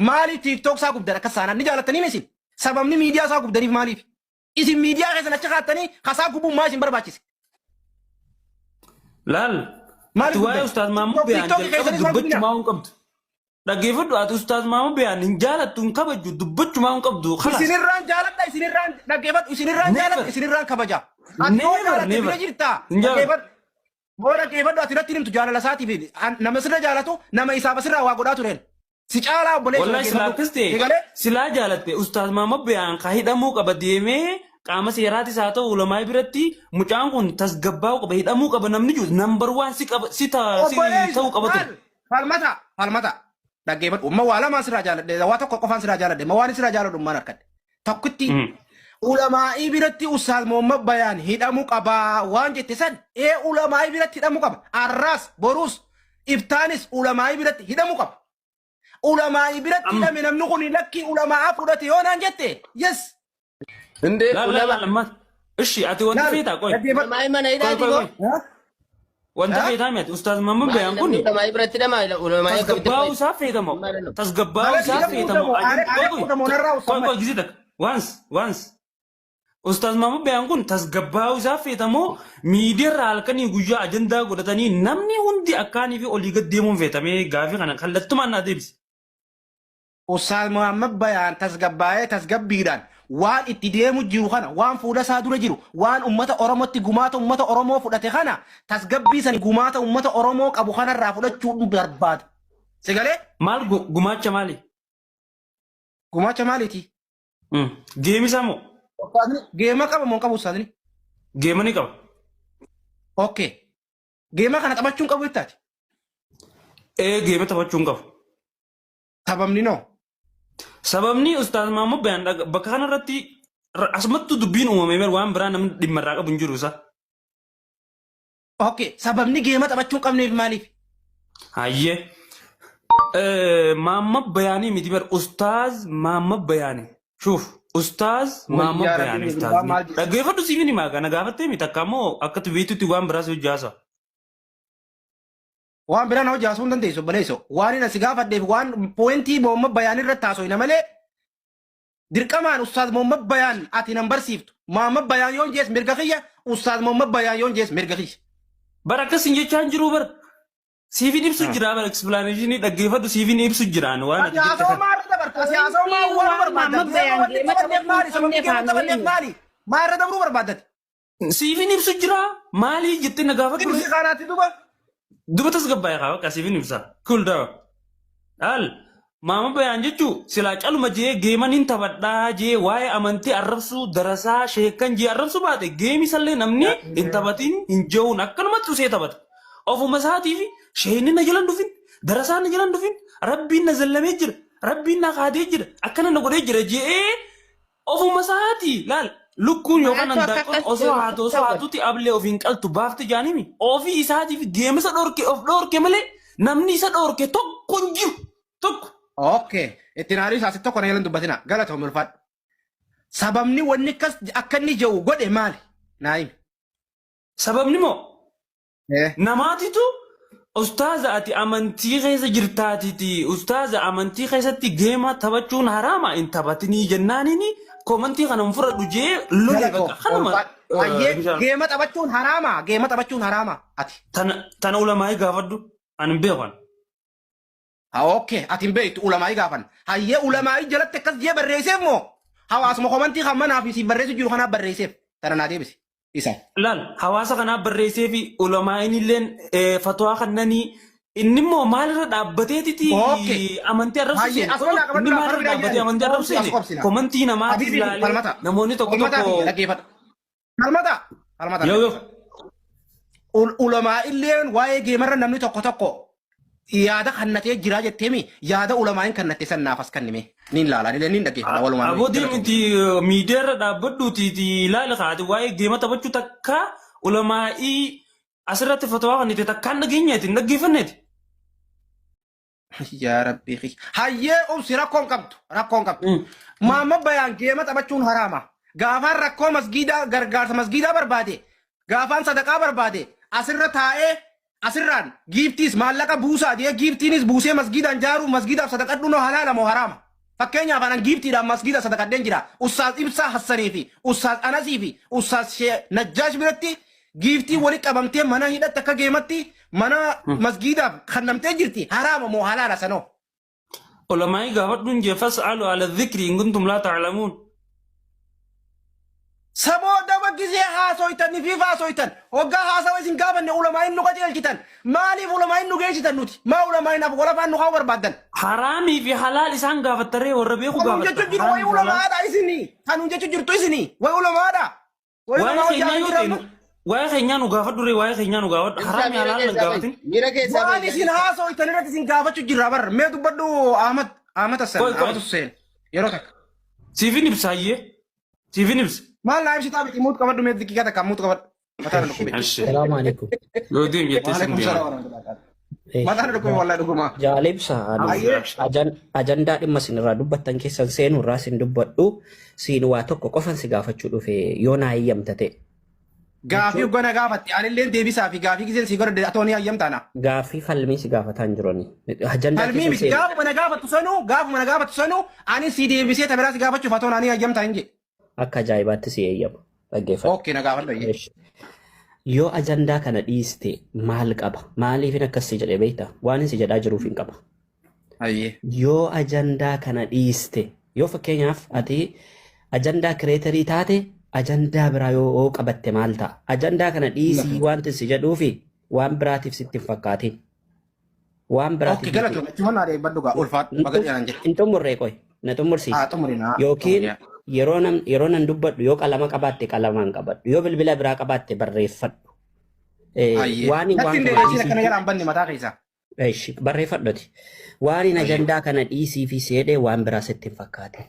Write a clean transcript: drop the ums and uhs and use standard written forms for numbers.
Maaliif TikTok isaa gubdan akkas saanaan ni jaalattanii isin? Sababni miidiyaa isaa gubdaniif maaliif? Isin miidiyaa keessan achi kaattanii kasaa gubuun maa isin barbaachise? Laal. Maaliif Ati waa'ee gubdan? Ustaaz Maammoo Biyaan TikTok jalqaba keessanis maal gubinaa? dubbachumaa hin qabdu. Dhaggeeffadhu ati Ustaaz Maammoo Biyaan hin jaalattu hin kabajju dubbachumaa hin qabdu. Khalaas. Isinirraan jaaladha isinirraan dhaggeeffadhu isinirraan Never. jaaladha isinirraan kabaja. Ati yoo Never, jaalatte never. bira jirta. Hin jaalladhu. Dhaggeeffadhu. Yoo dhaggeeffadhu ati irratti himtu jaalala isaatiif nama sirra jaalatu nama isaaf asirraa waa godhaa tureen. Si caalaa obboleessa Wallahi silaa dhaggeeffadhu. akkas ta'e Egalee silaa jaalatte Ustaaz Maammoo Biyaan ka hidhamuu qaba deemee qaama seeraatis haa ta'u ulamaa biratti mucaan kun tasgabbaa'uu qaba hidhamuu qaba namni jiru number one si qaba si ta si obboleessa ta'uu qaba ture. maal falmata falmata dhaggeeffadhu. Amma waa lamaan sirraa jaaladhe waa tokko qofaan sirraa jaaladhe ma waan sirraa jaaladhu maan harkadhe. Tokkitti ulamaa'ii biratti Ustaaz Muhammad Bayaan hidhamuu qabaa waan jette san ee ulamaa'ii biratti hidhamuu qaba. Arraas boruus iftaanis ulamaa'ii biratti hidhamuu qaba. Ulamaa'ii biratti Amma hidhame namni kun lakkii ulamaa'aa fudhate yoo naan jette yes. Indee laal laal ulama laal ammas ishi ati wanta Laal feetaa qoy dhaggeeffadhu. ulamaa'ii mana qoy hidhaati qoy moo? qoy wanta Ha? feetaa miti Ustaaz Maammoo Maali Bayaan namni kun ulamaa'ii biratti hidhama ulamaa'ii akkamitti tasgabbaa'uu fayyadu? isaa feetamo tasgabbaa'uu Alatti isaa hidhamuu feetamo damo ajin are qoy qoy kutamoo narraa qoy usammat. qoy gisee takka once once Ustaaz Maammoo Bayaan kun tasgabbaa'uu isaa feetamoo miidiyaarra halkanii guyyaa ajandaa godhatanii namni hundi akkaanii fi olii gad deemuun feetamee gaafii kana kallattumaan naa deebisi. Ustaaz Muhammad Bayaan tasgabbaa'ee tasgabbiidhaan waan itti deemu jiru kana waan fuula isaa dura jiru waan ummata Oromootti gumaata ummata Oromoo fudhate kana tasgabbii san gumaata ummata Oromoo qabu kanarraa fudhachuu barbaada. Sigalee Maal gumaacha maali? gumaacha maaliiti? Geemisaa moo? Ustaazni geema qaba moo hin qabu ustaazni? Geema ni qaba. Okay. Geema kana taphachuu hin qabu jettaati. Ee geema taphachuu hin qabu. Sababni noo? Sababni Ustaaz Maammoo Bayaan bakka kanarratti asumattuu dubbiin uumame bar waan biraa namni dhimma irraa qabu hin jiru isa. Okay. Sababni geema taphachuu hin qabneef maaliif? Hayyee. Maammoo Bayaanii miti bar Ustaaz Maammoo Bayaanii. Shuuf Ustaaz Maammoo Wayyaa Bayaanii rabbiin gurbaa Ustaazni. maal jedhe? Dhaggeeffadhu siif himaa kana gaafattee miti akka ammoo akka beektutti waan biraas hojjaasa. Waan biraa na hojii haasa'uu hin dandeessu obboleesso. Waan inni si gaafadheef waan poointii Muhammad Bayaan irratti haasofna malee dirqamaan Ustaaz Muhammad Bayaan ati nan barsiiftu. Muhammad Bayaan yoon jees mirga kiyya, Ustaaz Muhammad Bayaan yoon jees mirga kiyya. Bar akkas hin jechaa hin jiru bar. Siifin ibsu jira bar explanation dhaggeeffadhu siifin ibsu jiraan waan Ati ati jette haasawaa kana. maal irra dabarta? Ati haasawaa maal Wanti waan waan barbaadda? Muhammad Geema Bayaan wanni geema taphanneef taphachuu hin maali? Sababni qabneef geema haa nu taphanneef himi. maali? Maal irra dabruu barbaaddati? Siifin ibsu jira maalii jettee na gaafadhu Ibsi kanaatti duba. Duba tasgabbaa'e kaa bakka siifin ibsa. Cool down. Al maama bayaan jechuu silaa caluma jee geeman hin taphadhaa jee waa'ee amantii arrabsuu darasaa sheekkan jee arrabsuu baate geemi sallee namni hin taphatin hin jehuun akkanumatti usee taphata. Ofuma isaatiif sheekni na jalan dhufin darasaan na jalan dhufin rabbiin na zallamee jira rabbiin na kaadee jira akkana na godhee jira jee Ofuma isaatii laal lukkuun yookaan Maaltu akka handaaqqoon akkas osoo jedhu haatu osoo ta'u? haatutti ablee ofiin qaltu baafte jaanimi ofii isaatiif deemsa dhorke of dhorke malee namni isa dhorke tokko hin jiru tokko. Okay. Itti naarii isaas tokko na jalan dubbatina. Galatoom ulfaadhu. Sababni wanni akkas akka inni jedhu godhe maali? Naa himi. Sababni moo Namaatitu ustaaza ati amantii keessa jirtaatiti ustaaza amantii keessatti geema taphachuun haraama hin taphatinii jennaanini komantii kana hin fudhadhu jee lole Galatoo bakka kanuma ulfaadhu. Hayyee geema taphachuun haraama geema taphachuun haraama ati. tana tana ulamaa'ii gaafadhu ani hin beeku ani. Ha okay ati hin beektu ulamaa'ii gaafan. Hayyee ulamaa'ii jalatti akkas jee barreesseef moo hawaasuma komantii kan manaa fi siif barreessu jiru kanaaf barreesseef tana naa deebisi. Isa. Laal hawaasa kanaaf barreessee fi ulamaa'iin illeen fatwaa kannanii inni immoo maalirra dhaabbateetiti Okay. amantii arrabsu Hayyee seene. asuma naa qabadhu Inni laa maalirra fara biraa dhaabbatee jedhani. amantii arrabsu Obsi as seene. obsina. Komantii namaatiif Habibi laalee falmata. namoonni tokko Falmataa tokko fi dhaggeeffadhu. Falmata. Falmata yoo yoo dhaggeeffadhu. Ulamaa illeen waa'ee geemarra namni tokko tokko yaada kannatee jira jetteemi yaada ulamaa'iin kannatte san naaf as kannime niin laala niin niin dhaggeeffadha walumaa Aboo deemiti miidiyaa irra dhaabbadhuuti ilaali kaati waa'ee geema taphachuu takka ulamaa'ii asirratti fatwaa kannite takkaan dhageenyeeti hin dhaggeeffanneeti. Yaa rabbii kiyya. Hayyee obsi rakkoon qabdu rakkoon qabdu. Maamma bayaan geema taphachuun haraama. Gaafaan rakkoo masgiidaa gargaarsa masgiidaa barbaade gaafaan sadaqaa barbaade asirra taa'ee Asirraan giiftiis maallaqa buusaa jee giiftiinis buusee masgiidaan jaaruu masgiidaaf sadaqadhu noo halaala moo haraama? Fakkeenyaaf anan giiftiidhaan masgiida sadaqadheen jira. Ustaaz Ibsaa Hassanii fi Ustaaz Anasii fi Ustaaz Shee Najjaash biratti giiftii wali qabamtee mana hidhatti akka geematti mana masgiidaaf kannamtee jirti. Haraama moo halaala sanoo? Ulamaa'ii gaafadhuun jee fas'alu ala dhikri in kuntum laa ta'lamuun. Saboo daba gizee haasoytan ni fiif haasoytan hoggaa haasawa isin gaafanne ulamaa'iin nu qajeelchitan maaliif ulamaa'iin nu geessitan nuti maa ulamaa'iin af walafaan nu kaa'uu barbaaddan. Haraamii fi halaal isaan gaafattaree warra beeku Kanuun gaafatta. jechu jiru wayi Haraamii fi halaal. ulamaadha isini kanuun jechu jirtu isini wayi ulamaadha wayi Waa'ee ulamaa keenyaa hojii yoo ta'e jiraannu. waa'ee keenyaa nu gaafadhu ree waa'ee keenyaa nu gaafadhu. Ibsaa Haraamii miira halaal nan keessaa bahi. gaafatin. Miira keessaa Waan bahi. isin haasoytan irratti isin gaafachuu jirra bar mee dubbadhu Ahmad Ahmad Hassan Qoy qoy. Ahmad Hussein yeroo takka. Siifin ibsaayyee. Siifin ibsa. Maal naa ibsitaa miti muut qabadhu mee xiqqaa takka muut qabadhu. Mataan dhukkube. Ashee. Salaamu alaikum. Yoo deem jettee sin Waalaikum deema. salaam warahmatullahi. Mataan dhukkube wallahi dhuguma. Jaalibsa ani Ayyee. ajandaa dhimma isin irraa dubbattan keessan seenuu irraa isin dubbadhu siin waa tokko qofan si gaafachuu dhufe yoo naa eeyyamta ta'e. Gaafii Jechuun hoggana gaafatte anilleen deebisaa fi gaafii giseen si godhadhe atoo ni hayyamta ana. Gaaffii falmii si gaafataa hin jirani. Ajandaa Falmii keessan miti seenu. gaafuma na gaafattu sanuu gaafuma na gaafattu sanuu ani si deebisee ta biraa si gaafachuuf atoo naa ni hayyamta hin jedhe. Akka ajaa'ibaatti si eeyyama. Dhaggeeffadhu. Okay na gaafadhu ayyee. Esh. Yoo ajandaa kana dhiiste maal qaba? Maaliifin akkas si jedhe beektaa? Waan si jedhaa jiruuf hin qaba. Ayyee. Yoo ajandaa kana dhiiste, yoo fakkeenyaaf ati ajandaa kireetarii taate ajandaa biraa yoo qabatte maal ta'a? Ajandaa kana dhiisii wanti si jedhuufi waan biraatiif sitti hin fakkaatin. Waan Okay biraatiif miti. galatoom achumaan naa deebbadhu gaa ulfaadhu baga jedhan jedhe. Hin xumurree qoy na xumursiisi. Haa xumuri naa Yookiin xumuri. yeroo nan dubbadhu yoo qalama qabaatte qalamaan qabadhu yoo bilbila biraa qabaatte barreeffadhu. Ayyee. Waan Natti waan hin kana dheeressin dhiisii akkana jalaan banne mataa keessaa. Eshi, barreeffadhuti. Waan hin Ayyee. ajandaa kana dhiisii fi seedhee waan biraa sitti hin fakkaatin.